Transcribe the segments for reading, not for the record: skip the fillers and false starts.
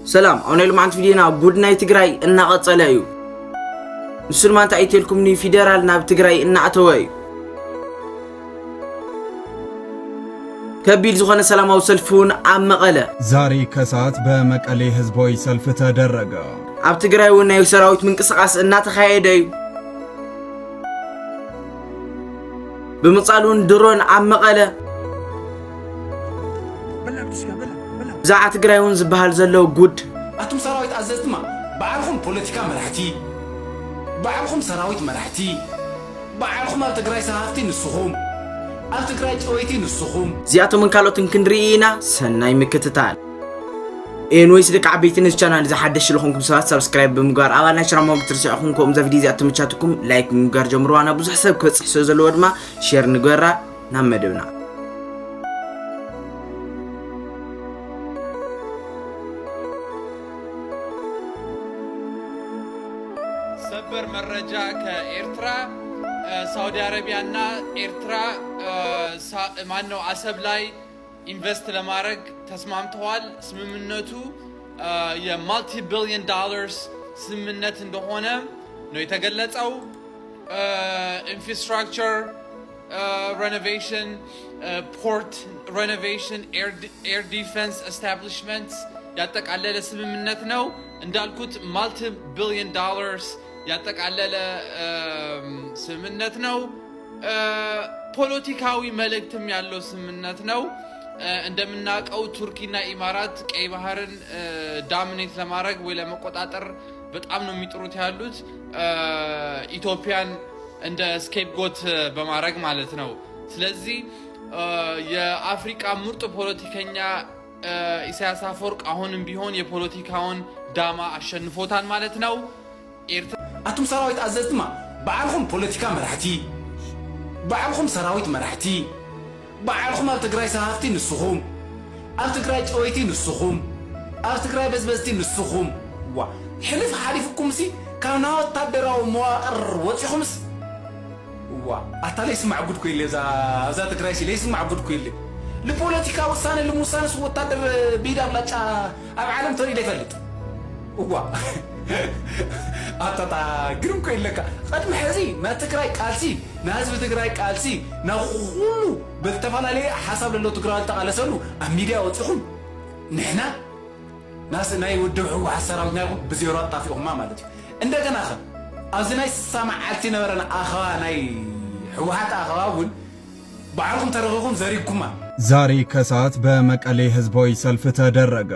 ሰላም፣ ኣብ ናይ ሎማዓንቲ ቪድዮና ጉድ ናይ ትግራይ እናቐፀለ እዩ። ንሱ ድማ እንታይ እዩ ተልኩምኒ፣ ፊደራል ናብ ትግራይ እናኣተወ እዩ። ከቢድ ዝኾነ ሰላማዊ ሰልፊ እውን ኣብ መቐለ። ዛሬ ከሰዓት በመቀሌ ህዝባዊ ሰልፍ ተደረገ። ኣብ ትግራይ እውን ናይ ሰራዊት ምንቅስቓስ እናተኻየደ እዩ። ብምቕፃል እውን ድሮን ኣብ መቐለ። ብዛዕባ ትግራይ እውን ዝበሃል ዘሎ ጉድ። ኣቱም ሰራዊት ኣዘዝትማ፣ ባዕልኹም ፖለቲካ መራሕቲ፣ ባዕልኹም ሰራዊት መራሕቲ፣ ባዕልኹም ኣብ ትግራይ ሰሃፍቲ ንስኹም፣ ኣብ ትግራይ ጨወይቲ ንስኹም። እዚኣቶምን ካልኦትን ክንርኢ ኢና። ሰናይ ምክትታል። Anyways ደቂ ዓበይቲ፣ ነዚ channel እዚ ሓደሽ ዝኾንኩም ሰባት subscribe ብምግባር ኣባል ናይ ሽራማ ክትርስዕኹም። ከምኡ እዛ ቪድዮ እዚኣ ተመቻትኩም like ብምግባር ጀምርዋ። ናብ ብዙሕ ሰብ ክበፅሕ ስለ ዘለዎ ድማ share ንግበራ። ናብ መደብና። ሰበር መረጃ ከኤርትራ፣ ሳውዲ አረቢያና ኤርትራ ማነው አሰብ ላይ invest ለማድረግ ተስማምተዋል። ስምምነቱ የ multi billion dollars ስምምነት እንደሆነ ነው የተገለጸው። Infrastructure renovation፣ port renovation፣ air defense establishment ያጠቃለለ ስምምነት ነው። እንዳልኩት multi billion dollars ያጠቃለለ ስምምነት ነው። ፖለቲካዊ መልእክትም ያለው ስምምነት ነው። እንደምናውቀው ቱርኪና ኢማራት ቀይ ባህርን dominate ለማድረግ ወይ ለመቆጣጠር በጣም ነው የሚጥሩት ያሉት፣ ኢትዮጵያን እንደ scapegoat በማድረግ ማለት ነው። ስለዚህ የአፍሪቃ ምርጡ ፖለቲከኛ ኢሳያስ አፈወርቅ አሁንም ቢሆን የፖለቲካውን ዳማ አሸንፎታል ማለት ነው። ኤርትራ ኣቱም ሰራዊት ኣዘዝትማ፣ ባዕልኹም ፖለቲካ መራሕቲ፣ ባዕልኹም ሰራዊት መራሕቲ፣ ባዕልኹም ኣብ ትግራይ ሰሃፍቲ ንስኹም፣ ኣብ ትግራይ ጨወይቲ ንስኹም፣ ኣብ ትግራይ በዝበዝቲ ንስኹም። ዋ ሕልፍ ሓሊፍኩም ሲ ካብ ናይ ወታደራዊ መዋቅር ወፂኹምስ፣ ዋ ኣታ ለይስማዕ ጉድ ኮይለ እዛ ትግራይ ሲ ለይስማዕ ጉድ ኮይለ። ንፖለቲካ ውሳነ ንምውሳንስ ወታደር ብኢድ ኣብላጫ ኣብ ዓለም ተሪኢለ ይፈልጥ? እዋ ኣታታ ግርም ኮይለካ። ቅድሚ ሕዚ ናይ ትግራይ ቃልሲ፣ ናይ ህዝቢ ትግራይ ቃልሲ፣ ናብ ኩሉ ብዝተፈላለየ ሓሳብ ዘሎ ትግራይ ዝተቃለሰሉ ኣብ ሚድያ ወፂኹም ንሕና ናይ ውድብ ህወሓት ሰራዊት ናይኹም ብዜሮ ኣጣፊእኹማ ማለት እዩ። እንደገና ኸ ኣብዚ ናይ 60 መዓልቲ ነበረን ኣኸባ፣ ናይ ህወሓት ኣኸባ እውን ባዕልኩም ተረኺብኩም ዘሪግኩማ። ዛሬ ከሰዓት በመቀሌ ህዝባዊ ሰልፍ ተደረገ።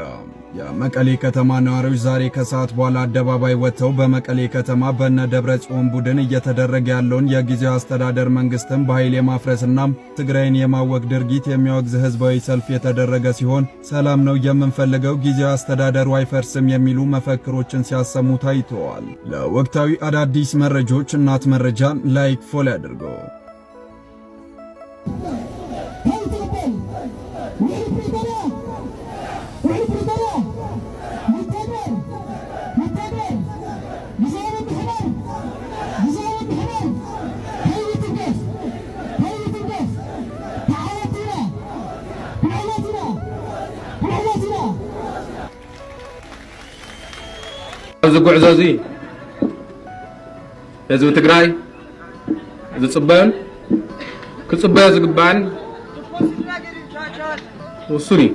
የመቀሌ ከተማ ነዋሪዎች ዛሬ ከሰዓት በኋላ አደባባይ ወጥተው በመቀሌ ከተማ በነ ደብረ ጽዮን ቡድን እየተደረገ ያለውን የጊዜያዊ አስተዳደር መንግስትን በኃይል የማፍረስና ትግራይን የማወክ ድርጊት የሚያወግዝ ህዝባዊ ሰልፍ የተደረገ ሲሆን፣ ሰላም ነው የምንፈልገው፣ ጊዜያዊ አስተዳደሩ አይፈርስም የሚሉ መፈክሮችን ሲያሰሙ ታይተዋል። ለወቅታዊ አዳዲስ መረጃዎች እናት መረጃን like፣ follow ያድርጉ። ውዕል ፕሪቶርያ፣ ውዕል ፕሪቶርያ ይተግበር፣ ይተግበር! ግዜያዊ ምምሕዳር፣ ግዜያዊ ምምሕዳር ከይትንከፍ፣ ከይትንከፍ! ተዓወት ኢና፣ ክንዕወት ኢና፣ ክንዕወት ኢና! ኣብዚ ጉዕዞ እዚ ህዝቢ ትግራይ ዝፅበዮን ክፅበዮ ዝግባእን ውሱን እዩ።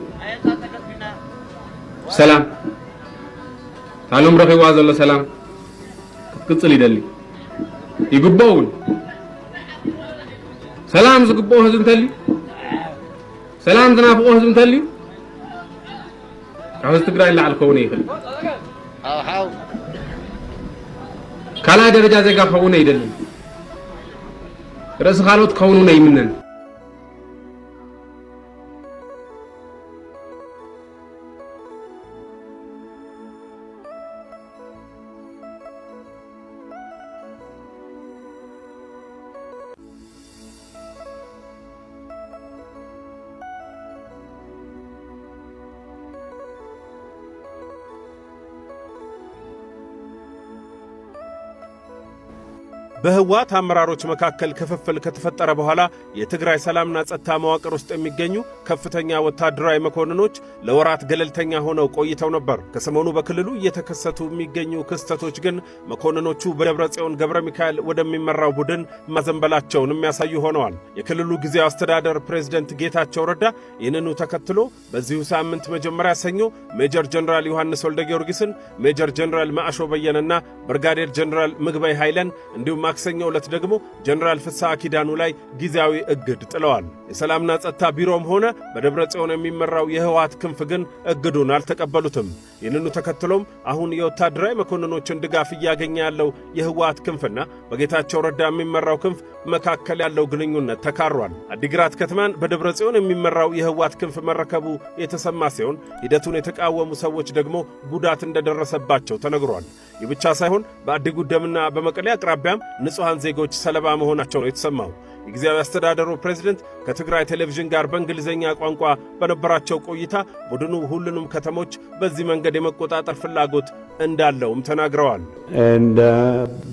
ሰላም ታሎም ረኺብዋ ዘሎ ሰላም ክትቅፅል ይደሊ፣ ይግብኦ እውን። ሰላም ዝግብኦ ህዝቢ እንተልዩ፣ ሰላም ዝናፍቆ ህዝቢ እንተልዩ፣ ካብ ህዝቢ ትግራይ ንላዕሊ ክኸውን ይኽእል። ካልኣይ ደረጃ ዜጋ ክኸውን ኣይደልን። ርእሲ ካልኦት ክኸውን እውን ኣይምነን። በህወሓት አመራሮች መካከል ክፍፍል ከተፈጠረ በኋላ የትግራይ ሰላምና ጸጥታ መዋቅር ውስጥ የሚገኙ ከፍተኛ ወታደራዊ መኮንኖች ለወራት ገለልተኛ ሆነው ቆይተው ነበር። ከሰሞኑ በክልሉ እየተከሰቱ የሚገኙ ክስተቶች ግን መኮንኖቹ በደብረ ጽዮን ገብረ ሚካኤል ወደሚመራው ቡድን ማዘንበላቸውን የሚያሳዩ ሆነዋል። የክልሉ ጊዜያዊ አስተዳደር ፕሬዝደንት ጌታቸው ረዳ ይህንኑ ተከትሎ በዚሁ ሳምንት መጀመሪያ ሰኞ ሜጀር ጀነራል ዮሐንስ ወልደ ጊዮርጊስን፣ ሜጀር ጀነራል ማዕሾ በየነና ብርጋዴር ጀነራል ምግበይ ኃይለን እንዲሁም ማክሰኞ ዕለት ደግሞ ጀነራል ፍስሐ ኪዳኑ ላይ ጊዜያዊ እግድ ጥለዋል። የሰላምና ጸጥታ ቢሮም ሆነ በደብረ ጽዮን የሚመራው የህወሓት ክንፍ ግን እግዱን አልተቀበሉትም። ይህንኑ ተከትሎም አሁን የወታደራዊ መኮንኖችን ድጋፍ እያገኘ ያለው የህወሓት ክንፍና በጌታቸው ረዳ የሚመራው ክንፍ መካከል ያለው ግንኙነት ተካሯል። አዲግራት ከተማን በደብረ ጽዮን የሚመራው የህወሓት ክንፍ መረከቡ የተሰማ ሲሆን ሂደቱን የተቃወሙ ሰዎች ደግሞ ጉዳት እንደደረሰባቸው ተነግሯል። ይህ ብቻ ሳይሆን በአዲጉደምና በመቀሌ አቅራቢያም ንጹሐን ዜጎች ሰለባ መሆናቸው ነው የተሰማው። የጊዜያዊ አስተዳደሩ ፕሬዝደንት ከትግራይ ቴሌቪዥን ጋር በእንግሊዝኛ ቋንቋ በነበራቸው ቆይታ ቡድኑ ሁሉንም ከተሞች በዚህ መንገድ የመቆጣጠር ፍላጎት እንዳለውም ተናግረዋል። And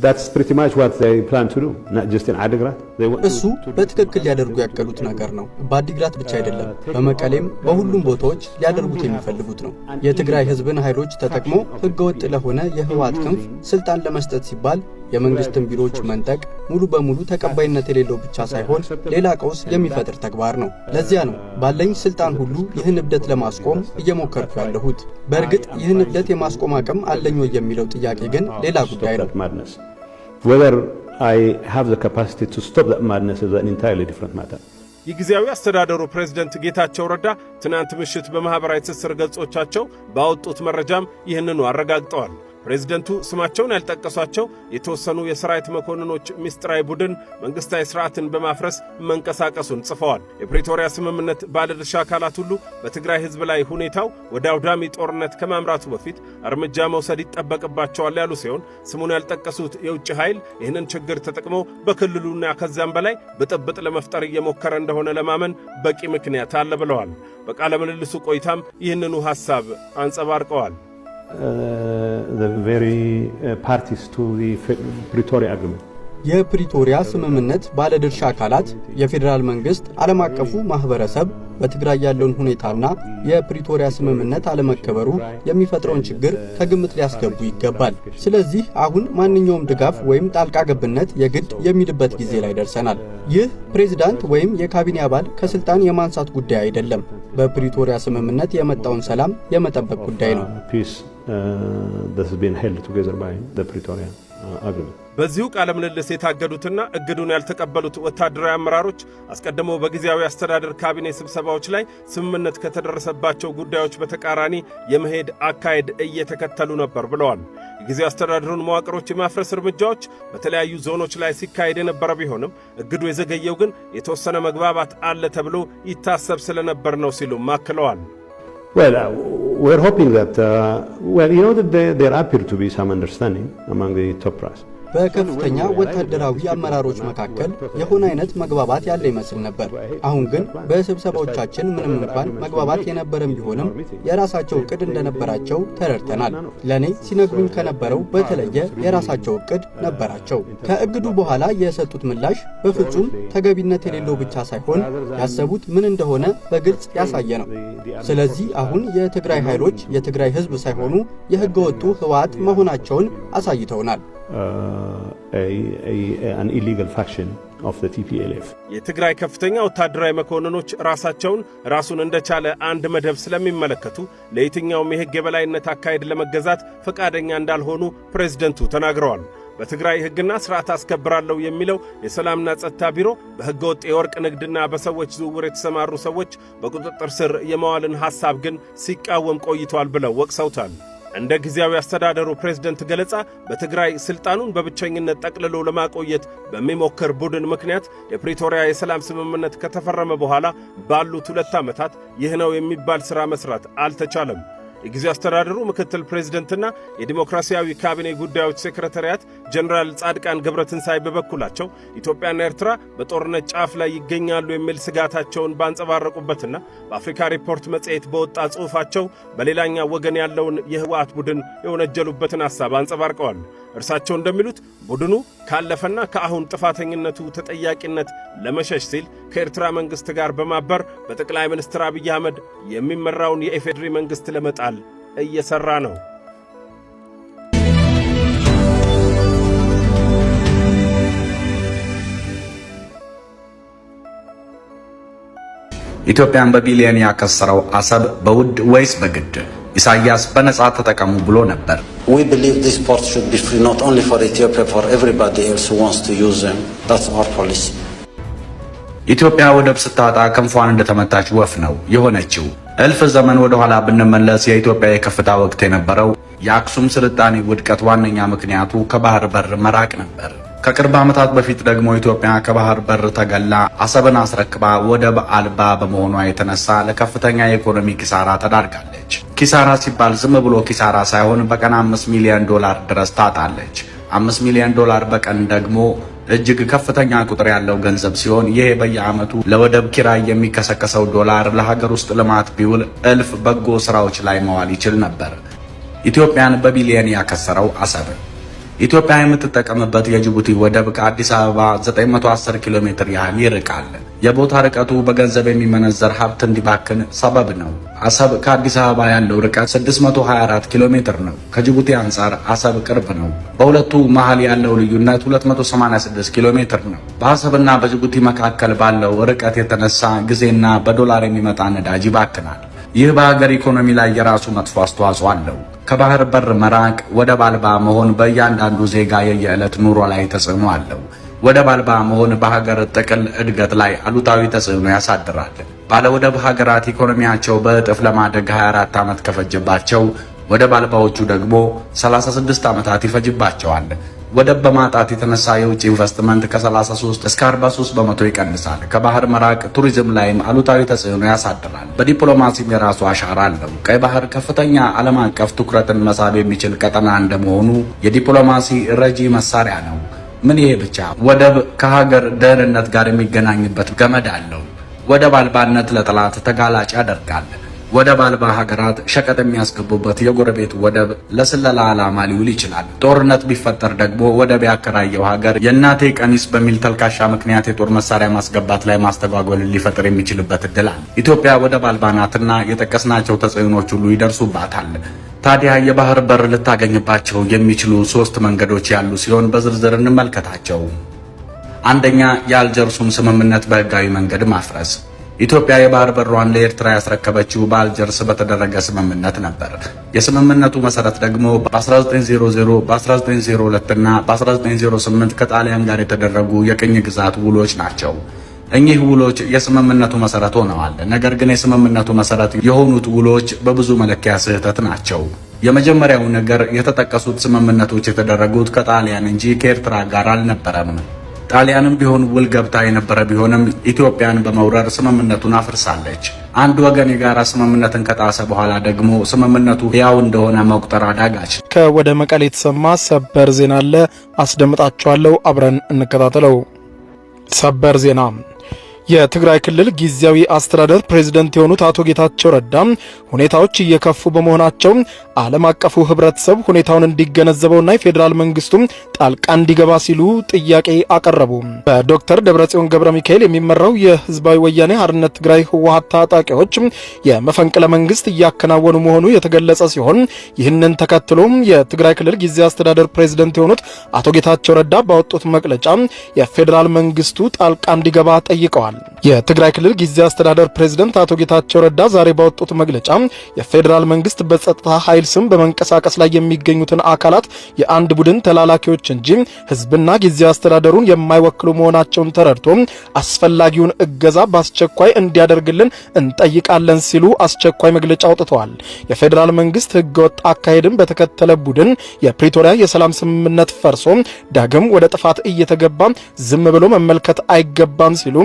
that's pretty much what they plan to do, not just in Adigrat. They want እሱ በትክክል ሊያደርጉ ያቀዱት ነገር ነው። በአዲግራት ብቻ አይደለም፣ በመቀሌም በሁሉም ቦታዎች ሊያደርጉት የሚፈልጉት ነው። የትግራይ ሕዝብን ኃይሎች ተጠቅሞ ህገወጥ ለሆነ የህወሓት ክንፍ ስልጣን ለመስጠት ሲባል የመንግስትን ቢሮዎች መንጠቅ ሙሉ በሙሉ ተቀባይነት የሌለው ብቻ ሳይሆን ሌላ ቀውስ የሚፈጥር ተግባር ነው። ለዚያ ነው ባለኝ ስልጣን ሁሉ ይህን እብደት ለማስቆም እየሞከርኩ ያለሁት። በእርግጥ ይህን እብደት የማስቆም አቅም አለኝ ወይ የሚለው ጥያቄ ግን ሌላ ጉዳይ ነው። that madness. Whether I have the capacity to stop that madness is an entirely different matter. የጊዜያዊ አስተዳደሩ ፕሬዝደንት ጌታቸው ረዳ ትናንት ምሽት በማኅበራዊ ትስስር ገጾቻቸው ባወጡት መረጃም ይህንኑ አረጋግጠዋል። ፕሬዝደንቱ ስማቸውን ያልጠቀሷቸው የተወሰኑ የሰራዊት መኮንኖች ምስጢራዊ ቡድን መንግሥታዊ ሥርዓትን በማፍረስ መንቀሳቀሱን ጽፈዋል። የፕሪቶሪያ ስምምነት ባለድርሻ አካላት ሁሉ በትግራይ ሕዝብ ላይ ሁኔታው ወደ አውዳሚ ጦርነት ከማምራቱ በፊት እርምጃ መውሰድ ይጠበቅባቸዋል ያሉ ሲሆን፣ ስሙን ያልጠቀሱት የውጭ ኃይል ይህንን ችግር ተጠቅሞ በክልሉና ከዚያም በላይ ብጥብጥ ለመፍጠር እየሞከረ እንደሆነ ለማመን በቂ ምክንያት አለ ብለዋል። በቃለ ምልልሱ ቆይታም ይህንኑ ሐሳብ አንጸባርቀዋል። The very parties to the Pretoria Agreement. የፕሪቶሪያ ስምምነት ባለድርሻ አካላት፣ የፌዴራል መንግስት፣ ዓለም አቀፉ ማህበረሰብ በትግራይ ያለውን ሁኔታና የፕሪቶሪያ ስምምነት አለመከበሩ የሚፈጥረውን ችግር ከግምት ሊያስገቡ ይገባል። ስለዚህ አሁን ማንኛውም ድጋፍ ወይም ጣልቃ ገብነት የግድ የሚልበት ጊዜ ላይ ደርሰናል። ይህ ፕሬዝዳንት ወይም የካቢኔ አባል ከስልጣን የማንሳት ጉዳይ አይደለም። በፕሪቶሪያ ስምምነት የመጣውን ሰላም የመጠበቅ ጉዳይ ነው። Peace that has been held together by the Pretoria Agreement. በዚሁ ቃለ ምልልስ የታገዱትና እግዱን ያልተቀበሉት ወታደራዊ አመራሮች አስቀድመው በጊዜያዊ አስተዳደር ካቢኔ ስብሰባዎች ላይ ስምምነት ከተደረሰባቸው ጉዳዮች በተቃራኒ የመሄድ አካሄድ እየተከተሉ ነበር ብለዋል። የጊዜያዊ አስተዳደሩን መዋቅሮች የማፍረስ እርምጃዎች በተለያዩ ዞኖች ላይ ሲካሄድ የነበረ ቢሆንም እግዱ የዘገየው ግን የተወሰነ መግባባት አለ ተብሎ ይታሰብ ስለነበር ነው ሲሉም አክለዋል። Well, we're hoping that, well, that there appeared to be some understanding among the top brass. በከፍተኛ ወታደራዊ አመራሮች መካከል የሆነ አይነት መግባባት ያለ ይመስል ነበር። አሁን ግን በስብሰባዎቻችን ምንም እንኳን መግባባት የነበረም ቢሆንም የራሳቸው እቅድ እንደነበራቸው ተረድተናል። ለእኔ ሲነግሩኝ ከነበረው በተለየ የራሳቸው እቅድ ነበራቸው። ከእግዱ በኋላ የሰጡት ምላሽ በፍጹም ተገቢነት የሌለው ብቻ ሳይሆን ያሰቡት ምን እንደሆነ በግልጽ ያሳየ ነው። ስለዚህ አሁን የትግራይ ኃይሎች የትግራይ ሕዝብ ሳይሆኑ የሕገ ወጡ ህወሓት መሆናቸውን አሳይተውናል። An illegal faction of the TPLF. የትግራይ ከፍተኛ ወታደራዊ መኮንኖች ራሳቸውን ራሱን እንደቻለ አንድ መደብ ስለሚመለከቱ ለየትኛውም የሕግ የበላይነት አካሄድ ለመገዛት ፈቃደኛ እንዳልሆኑ ፕሬዝደንቱ ተናግረዋል። በትግራይ ሕግና ሥርዓት አስከብራለሁ የሚለው የሰላምና ጸጥታ ቢሮ በሕገ ወጥ የወርቅ ንግድና በሰዎች ዝውውር የተሰማሩ ሰዎች በቁጥጥር ስር የመዋልን ሐሳብ ግን ሲቃወም ቆይቷል ብለው ወቅሰውታል። እንደ ጊዜያዊ አስተዳደሩ ፕሬዝደንት ገለጻ በትግራይ ስልጣኑን በብቸኝነት ጠቅልሎ ለማቆየት በሚሞክር ቡድን ምክንያት የፕሪቶሪያ የሰላም ስምምነት ከተፈረመ በኋላ ባሉት 2 ዓመታት ይህ ነው የሚባል ሥራ መሥራት አልተቻለም። የጊዜያዊ አስተዳደሩ ምክትል ፕሬዝደንትና የዲሞክራሲያዊ ካቢኔ ጉዳዮች ሴክሬታሪያት ጀኔራል ጻድቃን ገብረትንሳኤ በበኩላቸው ኢትዮጵያና ኤርትራ በጦርነት ጫፍ ላይ ይገኛሉ የሚል ስጋታቸውን ባንጸባረቁበትና በአፍሪካ ሪፖርት መጽሔት በወጣ ጽሑፋቸው በሌላኛው ወገን ያለውን የህወሓት ቡድን የወነጀሉበትን ሐሳብ አንጸባርቀዋል። እርሳቸው እንደሚሉት ቡድኑ ካለፈና ከአሁን ጥፋተኝነቱ ተጠያቂነት ለመሸሽ ሲል ከኤርትራ መንግሥት ጋር በማበር በጠቅላይ ሚኒስትር አብይ አህመድ የሚመራውን የኢፌዴሪ መንግሥት ለመጣል እየሠራ ነው። ኢትዮጵያን በቢሊየን ያከሰረው አሰብ በውድ ወይስ በግድ? ኢሳያስ በነጻ ተጠቀሙ ብሎ ነበር። We believe these ports should be free not only for Ethiopia, for everybody else who wants to use them. That's our policy. ኢትዮጵያ ወደብ ስታጣ ክንፏን እንደተመታች ወፍ ነው የሆነችው። እልፍ ዘመን ወደ ኋላ ብንመለስ የኢትዮጵያ የከፍታ ወቅት የነበረው የአክሱም ስልጣኔ ውድቀት ዋነኛ ምክንያቱ ከባህር በር መራቅ ነበር። ከቅርብ ዓመታት በፊት ደግሞ ኢትዮጵያ ከባህር በር ተገላ አሰብን አስረክባ ወደብ አልባ በመሆኗ የተነሳ ለከፍተኛ የኢኮኖሚ ኪሳራ ተዳርጋለች። ኪሳራ ሲባል ዝም ብሎ ኪሳራ ሳይሆን በቀን 5 ሚሊዮን ዶላር ድረስ ታጣለች። 5 ሚሊዮን ዶላር በቀን ደግሞ እጅግ ከፍተኛ ቁጥር ያለው ገንዘብ ሲሆን፣ ይሄ በየዓመቱ ለወደብ ኪራይ የሚከሰከሰው ዶላር ለሀገር ውስጥ ልማት ቢውል እልፍ በጎ ስራዎች ላይ መዋል ይችል ነበር። ኢትዮጵያን በቢሊየን ያከሰረው አሰብ። ኢትዮጵያ የምትጠቀምበት የጅቡቲ ወደብ ከአዲስ አበባ 910 ኪሎ ሜትር ያህል ይርቃል። የቦታ ርቀቱ በገንዘብ የሚመነዘር ሀብት እንዲባክን ሰበብ ነው። አሰብ ከአዲስ አበባ ያለው ርቀት 624 ኪሎ ሜትር ነው። ከጅቡቲ አንጻር አሰብ ቅርብ ነው። በሁለቱ መሃል ያለው ልዩነት 286 ኪሎ ሜትር ነው። በአሰብና በጅቡቲ መካከል ባለው ርቀት የተነሳ ጊዜና በዶላር የሚመጣ ነዳጅ ይባክናል። ይህ በሀገር ኢኮኖሚ ላይ የራሱ መጥፎ አስተዋጽኦ አለው። ከባህር በር መራቅ፣ ወደብ አልባ መሆን በእያንዳንዱ ዜጋ የየዕለት ኑሮ ላይ ተጽዕኖ አለው። ወደብ አልባ መሆን በሀገር ጥቅል እድገት ላይ አሉታዊ ተጽዕኖ ያሳድራል። ባለወደብ ሀገራት ኢኮኖሚያቸው በእጥፍ ለማደግ 24 ዓመት ከፈጀባቸው፣ ወደብ አልባዎቹ ደግሞ 36 ዓመታት ይፈጅባቸዋል። ወደብ በማጣት የተነሳ የውጭ ኢንቨስትመንት ከ33 እስከ 43% ይቀንሳል። ከባህር መራቅ ቱሪዝም ላይም አሉታዊ ተጽዕኖ ያሳድራል። በዲፕሎማሲም የራሱ አሻራ አለው። ቀይ ባህር ከፍተኛ ዓለም አቀፍ ትኩረትን መሳብ የሚችል ቀጠና እንደመሆኑ የዲፕሎማሲ ረጂ መሳሪያ ነው። ምን ይሄ ብቻ፣ ወደብ ከሀገር ደህንነት ጋር የሚገናኝበት ገመድ አለው። ወደብ አልባነት ለጠላት ተጋላጭ ያደርጋል። ወደብ አልባ ሀገራት ሸቀጥ የሚያስገቡበት የጎረቤት ወደብ ለስለላ ዓላማ ሊውል ይችላል። ጦርነት ቢፈጠር ደግሞ ወደብ ያከራየው ሀገር የእናቴ ቀሚስ በሚል ተልካሻ ምክንያት የጦር መሳሪያ ማስገባት ላይ ማስተጓጎልን ሊፈጥር የሚችልበት እድል አለ። ኢትዮጵያ ወደብ አልባ ናትና የጠቀስናቸው ተጽዕኖች ሁሉ ይደርሱባታል። ታዲያ የባህር በር ልታገኝባቸው የሚችሉ ሶስት መንገዶች ያሉ ሲሆን በዝርዝር እንመልከታቸው። አንደኛ፣ የአልጀርሱን ስምምነት በህጋዊ መንገድ ማፍረስ። ኢትዮጵያ የባህር በሯን ለኤርትራ ያስረከበችው በአልጀርስ በተደረገ ስምምነት ነበር። የስምምነቱ መሰረት ደግሞ በ1900፣ በ1902 እና በ1908 ከጣሊያን ጋር የተደረጉ የቅኝ ግዛት ውሎች ናቸው። እኚህ ውሎች የስምምነቱ መሰረት ሆነዋል። ነገር ግን የስምምነቱ መሰረት የሆኑት ውሎች በብዙ መለኪያ ስህተት ናቸው። የመጀመሪያው ነገር፣ የተጠቀሱት ስምምነቶች የተደረጉት ከጣሊያን እንጂ ከኤርትራ ጋር አልነበረም። ጣሊያንም ቢሆን ውል ገብታ የነበረ ቢሆንም ኢትዮጵያን በመውረር ስምምነቱን አፍርሳለች። አንድ ወገን የጋራ ስምምነትን ከጣሰ በኋላ ደግሞ ስምምነቱ ሕያው እንደሆነ መቁጠር አዳጋች። ከወደ መቀሌ የተሰማ ሰበር ዜና አለ፣ አስደምጣችኋለሁ። አብረን እንከታተለው። ሰበር ዜና፦ የትግራይ ክልል ጊዜያዊ አስተዳደር ፕሬዝደንት የሆኑት አቶ ጌታቸው ረዳ ሁኔታዎች እየከፉ በመሆናቸው ዓለም አቀፉ ሕብረተሰብ ሁኔታውን እንዲገነዘበውና የፌዴራል መንግስቱም ጣልቃ እንዲገባ ሲሉ ጥያቄ አቀረቡ። በዶክተር ደብረጽዮን ገብረ ሚካኤል የሚመራው የህዝባዊ ወያኔ ሓርነት ትግራይ ህወሓት ታጣቂዎች የመፈንቅለ መንግስት እያከናወኑ መሆኑ የተገለጸ ሲሆን፣ ይህንን ተከትሎም የትግራይ ክልል ጊዜያዊ አስተዳደር ፕሬዝደንት የሆኑት አቶ ጌታቸው ረዳ ባወጡት መግለጫ የፌዴራል መንግስቱ ጣልቃ እንዲገባ ጠይቀዋል። የትግራይ ክልል ጊዜያዊ አስተዳደር ፕሬዝደንት አቶ ጌታቸው ረዳ ዛሬ ባወጡት መግለጫ የፌዴራል መንግስት በጸጥታ ኃይል ስም በመንቀሳቀስ ላይ የሚገኙትን አካላት የአንድ ቡድን ተላላኪዎች እንጂ ህዝብና ጊዜያዊ አስተዳደሩን የማይወክሉ መሆናቸውን ተረድቶ አስፈላጊውን እገዛ በአስቸኳይ እንዲያደርግልን እንጠይቃለን ሲሉ አስቸኳይ መግለጫ አውጥተዋል። የፌዴራል መንግስት ህገወጥ አካሄድን በተከተለ ቡድን የፕሪቶሪያ የሰላም ስምምነት ፈርሶ ዳግም ወደ ጥፋት እየተገባ ዝም ብሎ መመልከት አይገባም ሲሉ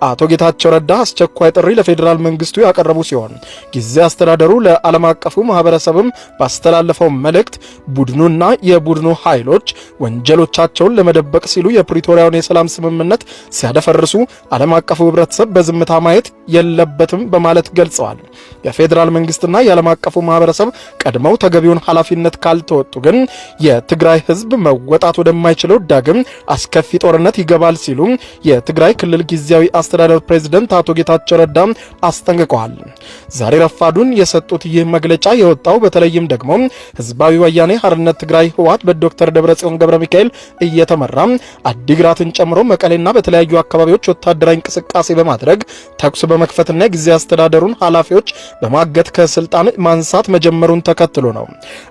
አቶ ጌታቸው ረዳ አስቸኳይ ጥሪ ለፌዴራል መንግስቱ ያቀረቡ ሲሆን ጊዜያዊ አስተዳደሩ ለዓለም አቀፉ ማህበረሰብም ባስተላለፈው መልእክት ቡድኑና የቡድኑ ኃይሎች ወንጀሎቻቸውን ለመደበቅ ሲሉ የፕሪቶሪያውን የሰላም ስምምነት ሲያደፈርሱ ዓለም አቀፉ ህብረተሰብ በዝምታ ማየት የለበትም በማለት ገልጸዋል። የፌዴራል መንግስትና የዓለም አቀፉ ማህበረሰብ ቀድመው ተገቢውን ኃላፊነት ካልተወጡ ግን የትግራይ ህዝብ መወጣት ወደማይችለው ዳግም አስከፊ ጦርነት ይገባል ሲሉ የትግራይ ክልል ጊዜያዊ አስተዳደር ፕሬዝደንት አቶ ጌታቸው ረዳ አስጠንቅቀዋል። ዛሬ ረፋዱን የሰጡት ይህ መግለጫ የወጣው በተለይም ደግሞ ህዝባዊ ወያኔ ሓርነት ትግራይ ህወሓት በዶክተር ደብረጽዮን ገብረ ሚካኤል እየተመራ አዲግራትን ጨምሮ መቀሌና በተለያዩ አካባቢዎች ወታደራዊ እንቅስቃሴ በማድረግ ተኩስ በመክፈትና የጊዜያዊ አስተዳደሩን ኃላፊዎች በማገት ከስልጣን ማንሳት መጀመሩን ተከትሎ ነው።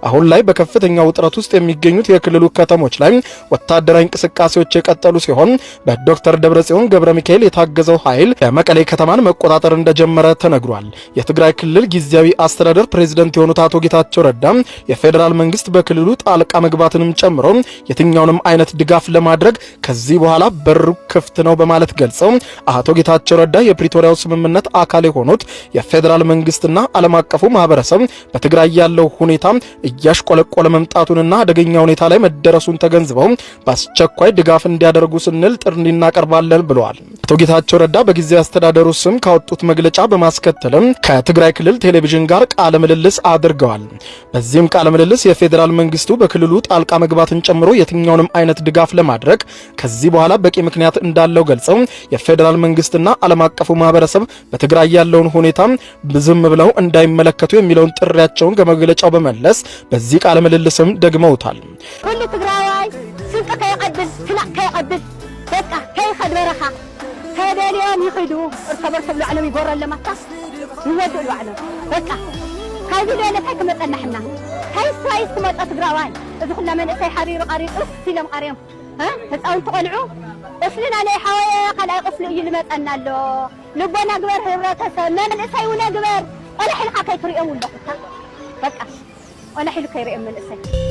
አሁን ላይ በከፍተኛ ውጥረት ውስጥ የሚገኙት የክልሉ ከተሞች ላይ ወታደራዊ እንቅስቃሴዎች የቀጠሉ ሲሆን በዶክተር ደብረጽዮን ገብረ ሚካኤል የታገዘው ኃይል የመቀሌ ከተማን መቆጣጠር እንደጀመረ ተነግሯል። የትግራይ ክልል ጊዜያዊ አስተዳደር ፕሬዝደንት የሆኑት አቶ ጌታቸው ረዳ የፌዴራል መንግስት በክልሉ ጣልቃ መግባትንም ጨምሮ የትኛውንም አይነት ድጋፍ ለማድረግ ከዚህ በኋላ በሩ ክፍት ነው በማለት ገልጸው አቶ ጌታቸው ረዳ የፕሪቶሪያው ስምምነት አካል የሆኑት የፌዴራል መንግስትና ዓለም አቀፉ ማህበረሰብ በትግራይ ያለው ሁኔታ እያሽቆለቆለ መምጣቱንና አደገኛ ሁኔታ ላይ መደረሱን ተገንዝበው በአስቸኳይ ድጋፍ እንዲያደርጉ ስንል ጥሪ እናቀርባለን ብለዋል። አቶ ጌታቸው ረዳ በጊዜያዊ አስተዳደሩ ስም ካወጡት መግለጫ በማስከተልም ከትግራይ ክልል ቴሌቪዥን ጋር ቃለ ምልልስ አድርገዋል። በዚህም ቃለ ምልልስ የፌዴራል መንግስቱ በክልሉ ጣልቃ መግባትን ጨምሮ የትኛውንም አይነት ድጋፍ ለማድረግ ከዚህ በኋላ በቂ ምክንያት እንዳለው ገልጸው የፌዴራል መንግስትና ዓለም አቀፉ ማህበረሰብ በትግራይ ያለውን ሁኔታ ዝም ብለው እንዳይመለከቱ የሚለውን ጥሪያቸውን ከመግለጫው በመለስ በዚህ ቃለ ምልልስም ደግመውታል። ኩሉ ትግራዋይ ስንቂ ከይቐብል፣ ስናቅ ከይቐብል፣ በቃ ከይኸድ በረኻ ተደልዮም ይኽዱ። እርሰ በርሶም ባዕሎም ይጎረሎም፣ ኣታ ይወድኡ ባዕሎም። በቃ ካብዚ ዝበለ እንታይ ክመፀና ሕና? እንታይ ሳይዝ ክመፀ ትግራዋይ? እዚ ኩላ መንእሰይ ሓሪሩ ቀሪፁ ኢሎም ቀርዮም ህፃውንቲ ቆልዑ ቁስልና ናይ ሓወየ ካልኣይ ቁስሊ እዩ ልመፀና ኣሎ። ልቦና ግበር ህብረተሰብ፣ መንእሰይ ውነ ግበር። ቆላሕ ኢልካ ከይትሪኦም ኣለኹ፣ በቃ ቆላሕ ኢሉ ከይሪኦም መንእሰይ።